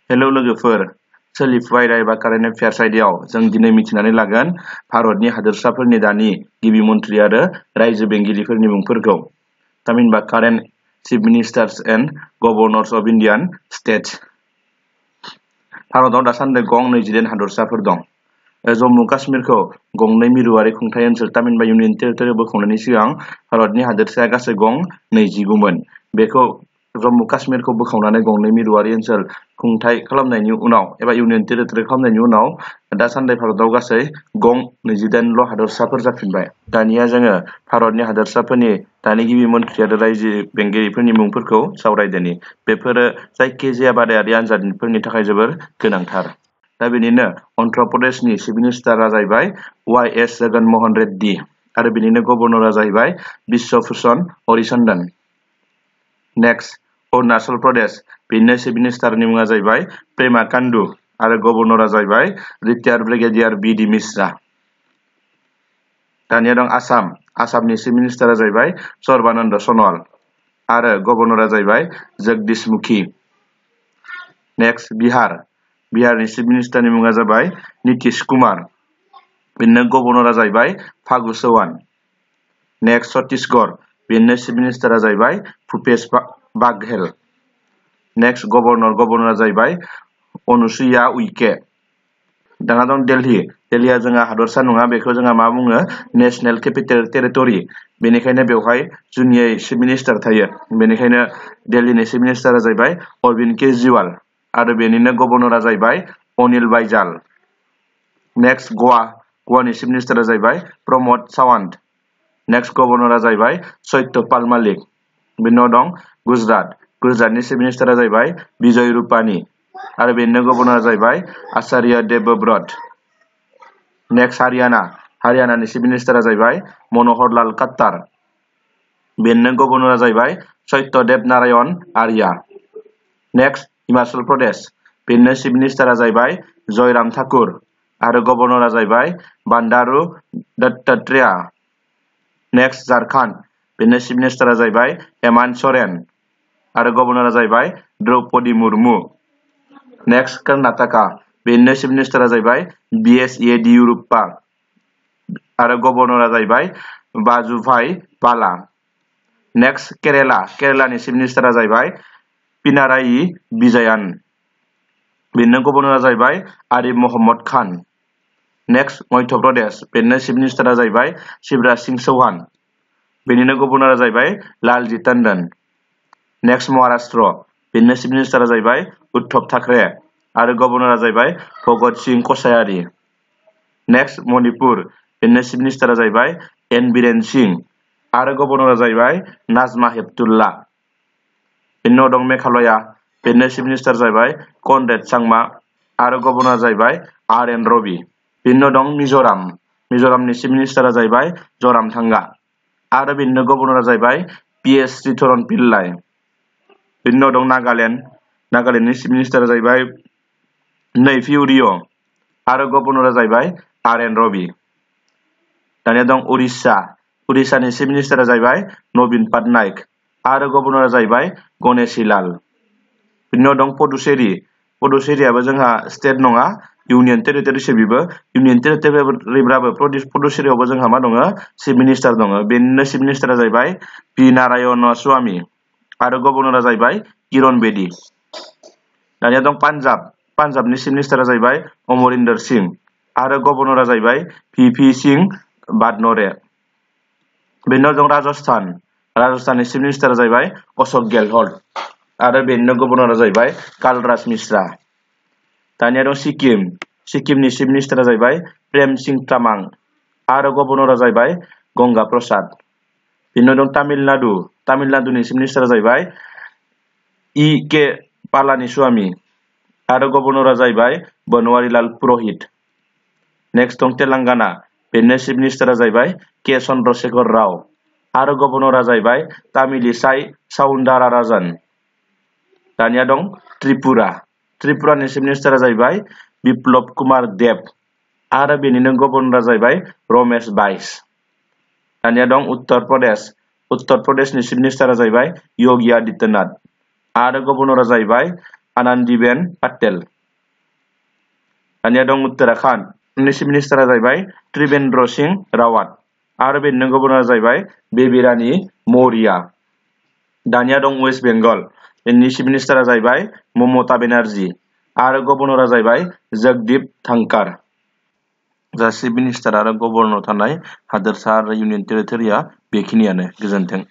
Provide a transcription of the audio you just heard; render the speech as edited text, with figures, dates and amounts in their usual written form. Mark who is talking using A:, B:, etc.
A: Hello लोगोफोर, सोलिफुबाय राय बा कारेन्ट एफेयार्स आयदायाव जों दिनै मिथिनानै लागोन भारतनि हादोरसाफोरनि दानि गिबि मन्थ्रि आरो रायजो बेंगिरिफोरनि मुंफोरखौ। थामहिनबा current chief ministers and governors of Indian states. भारतआव दासान्दि गं 20 हादरसाफोर दं। जम्मु काश्मीरखौ गंनै मिरुआरि खुंथाय ओनसोल थामहिनबा इउनियन टेरिटरि बोखावनायनि सिगां भारतनि हादोरसाया गासै गं 29मोन। बेखौ जम्मु काश्मीरखौ बोखावनानै गंनै मिरुआरि ओनसोल खुंथाय खालामनायनि उनाव एबा इउनियन टेरिटरि खालामनायनि उनाव दासान्दि भारतआव गासै गं 28ल' हादरसाफोर जाफिनबाय। दानिया जोङो भारतनि हादोरसाफोरनि दानि गिबि मन्थ्रि आरो रायजो बेंगिरिफोरनि मुंफोरखौ सावरायदोनि। बेफोरो जायखिजाया बादायारि आनजादफोरनि थाखाय जोबोर गोनांथार। दा बेनिनो अन्ध्र प्रदेशनि चिफ मिनिस्टारा जाहैबाय वाइ.एस. जगनमोहन रेड्डी आरो बेनिनो गभर्नरा जाहैबाय बिश्वभूषण हरिचन्दन। नेक्स्ट, अरुणाचल प्रदेश, बेनिनो चिफ मिनिस्टारनि मुङा जाहैबाय प्रेमा खान्डु आरो गभर्नरा जाहैबाय रिटायार्ड ब्रिगेडियार बि.डि. मिश्रा। दानिया दं आसाम, आसामनि चिफ मिनिस्टारा जाहैबाय सर्बानन्द सन'वाल आरो गभर्नरा जाहैबाय जगदीश मुखी। नेक्स्ट, बिहार, बिहारनि चिफ मिनिस्टारनि मुङा जाबाय नीतीश कुमार, बेनिनो गभर्नरा जाहैबाय फागु चौहान। नेक्स्ट, छत्तीसगढ़, बेनिनो चिफ मिनिस्टारा जाहैबाय भूपेश बाघेल। नेक्स्ट, गभर्नरा जाहैबाय अनुसुईया उइके। दाना दं दिल्ली, दिल्लीया जोंहा हादरसा नङा, बेखौ जोंहा मा बुङो नेशनेल केपिटेल टेरिटरि। बेनिखायनो बेवहाय जुनियै चिफ मिनिस्टार थायो। बेनिखायनो दिल्लीनि चिफ मिनिस्टारा जाहैबाय अरविन्द केजरीवाल आरो बेनिनो गभर्नरा जाहैबाय अनिल बाइजाल। नेक्स्ट, गवा, गवानि चिफ मिनिस्टारा जाहैबाय प्रमोद सावंत। नेक्स्ट, गभर्नरा जाहैबाय सत्यपाल मालिक। बेनि उनाव दं गुजरात, गुजरातनि चिफ मिनिस्टारा जाहैबाय विजय रुपानी आरो बेनिनो गभर्नरा जाहैबाय आचार्य देवव्रत। नेक्स्ट, हारियाना, हारियानानि चिफ मिनिस्टारा जाहैबाय मन'हर लाल खाट्टार। बेनिनो गभर्नरा जाहैबाय सत्यदेव नारायण आर्या। नेक्स्ट, हिमाचल प्रदेश, बेनिनो चिफ मिनिस्टारा जाहैबाय जयराम ठाकुर आरो गभर्नरा जाहैबाय बान्दारु दत्तात्रेय। नेक्स्ट, झारखन्ड, बेनिनो चिफ मिनिस्टारा जाहैबाय हेमन्त सोरेन आरो गभर्नरा जाहैबाय द्रौपदी मुर्मु। नेक्स्ट, कर्नाटका, बेनिनो चिफ मिनिस्टारा जाहैबाय बि.एस. येदियुराप्पा आरो गभर्नरा जाहैबाय वाजुभाई वाला। नेक्स्ट, केरेला, केरेलानि चिफ मिनिस्टारा जाहैबाय पिनारायि विजयन। बेनिनो गभर्नरा जाहैबाय आरिफ महम्मद खान। नेक्स्ट, मध्य प्रदेश, बेनिनो चिफ मिनिस्टारा जाहैबाय शिवराज सिंह चौहान। बेनिनो गभर्नरा जाहैबाय लालजी टंडन। नेक्स्ट, महाराष्ट्र, बेनिनो चिफ मिनिस्टारा जाहैबाय उद्धव ठाकरे आरो गभर्नरा जाहैबाय भगत सिंह कछायारी। नेक्स्ट, मणिपुर, बेनिनो चिफ मिनिस्टारा जाहैबाय एन बीरेन सिंह आरो गभर्नरा जाहैबाय नाजमा हेपतुल्ला। बेनि उनाव दं मेघालया, बेनिनो चिफ मिनिस्टार जाहैबाय कनरेड सांमा आरो गभर्नरा जाहैबाय आर.एन. रवि। बेनि उनाव दं मिज'राम, मिज'रामनि चिफ मिनिस्टारा जाहैबाय ज'रामथांगा आरो बेनिनो गभर्नरा जाहैबाय पि.एस. श्रीधरन पिल्लाई। बेनि उनाव दं नागालेण्ड, नागालेण्डनि चिफ मिनिस्टारा जाहैबाय नैफिउ रिय' आरो गभर्नरा जाहैबाय आर.एन. रवि। दानिया दं उरिष्या, उरिष्यानि चिफ मिनिस्टारा जाहैबाय नवीन पटनायक आरो गभर्नरा जाहैबाय गणेशी लाल। बेनि उनाव दं पुडुचेरी, पुडुचेरीयाबो जोंहा स्टेट नङा, इउनियन टेरिटरिसो बेबो। इउनियन टेरिटरिब्लाबो पुडुचेरीयावबो जोंहा मा दङ चिफ मिनिस्टार दङ। बेनिनो चिफ मिनिस्टारा जाहैबाय पि नारायण स्वामी आरो गभर्नरा जाहैबाय किरण बेदी। दानिया दं पान्जाब, पान्जाबनि चिफ मिनिस्टारा जाहैबाय अमरिन्दर सिंह आरो गभर्नरा जाहैबाय भि.पि. सिंह बादनरे। बेनि उनाव दं राजस्थान, राजस्थाननि चिफ मिनिस्टारा जाहैबाय अशोक गेहलट आरो बेनिनो गभर्नरा जाहैबाय कालराज मिश्रा। दानिया दं सिक्किम, सिक्किमनि चिफ मिनिस्टारा जाहैबाय प्रेम सिंह तामां आरो गभर्नरा जाहैबाय गंगा प्रसाद। बेनि उनाव दं तामिलनाडु, तामिलनाडुनि चिफ मिनिस्टारा जाहैबाय इ.के. पालानिस्वामी आरो गभर्नरा जाहैबाय बनवारीलाल पुर'हित। नेक्स्ट दं तेलेंगाना, बेनिनो चिफ मिनिस्टारा जाहैबाय के. चन्द्रशेखर राव आरो गभर्नरा जाहैबाय तामिलिसाई साउन्दाराराजन। दानिया दं त्रिपुरा, त्रिपुरानि चिफ मिनिस्टारा जाहैबाय बिप्लब कुमार देब आरो बेनिनो गभर्नरा जाहैबाय रमेश बाइस। दानिया दं उत्तर प्रदेश, उत्तर प्रदेशनि चिफ मिनिस्टारा जाहैबाय योगी आदित्यनाथ आरो गभर्नरा जाहैबाय आनंदीबेन पाटेल। दानिया दं उत्तराखंड, बिनि चिफ मिनिस्टारा जाहैबाय त्रिवेंद्र सिंह रावत आरो बेनि गभर्नरा जाहैबाय बेबी रानी मौर्य। दानिया दं वेस्ट बेंगल, बिनि चिफ मिनिस्टारा जाहैबाय ममता बेनार्जी आरो गभर्नरा जाहैबाय जगदीप धनखड़। जा चिफ मिनिस्टार आरो गभर्नर थानाय हादोरसा आरो इउनियन टेरिटरिया बेखिनियानो। गोजोन्थों।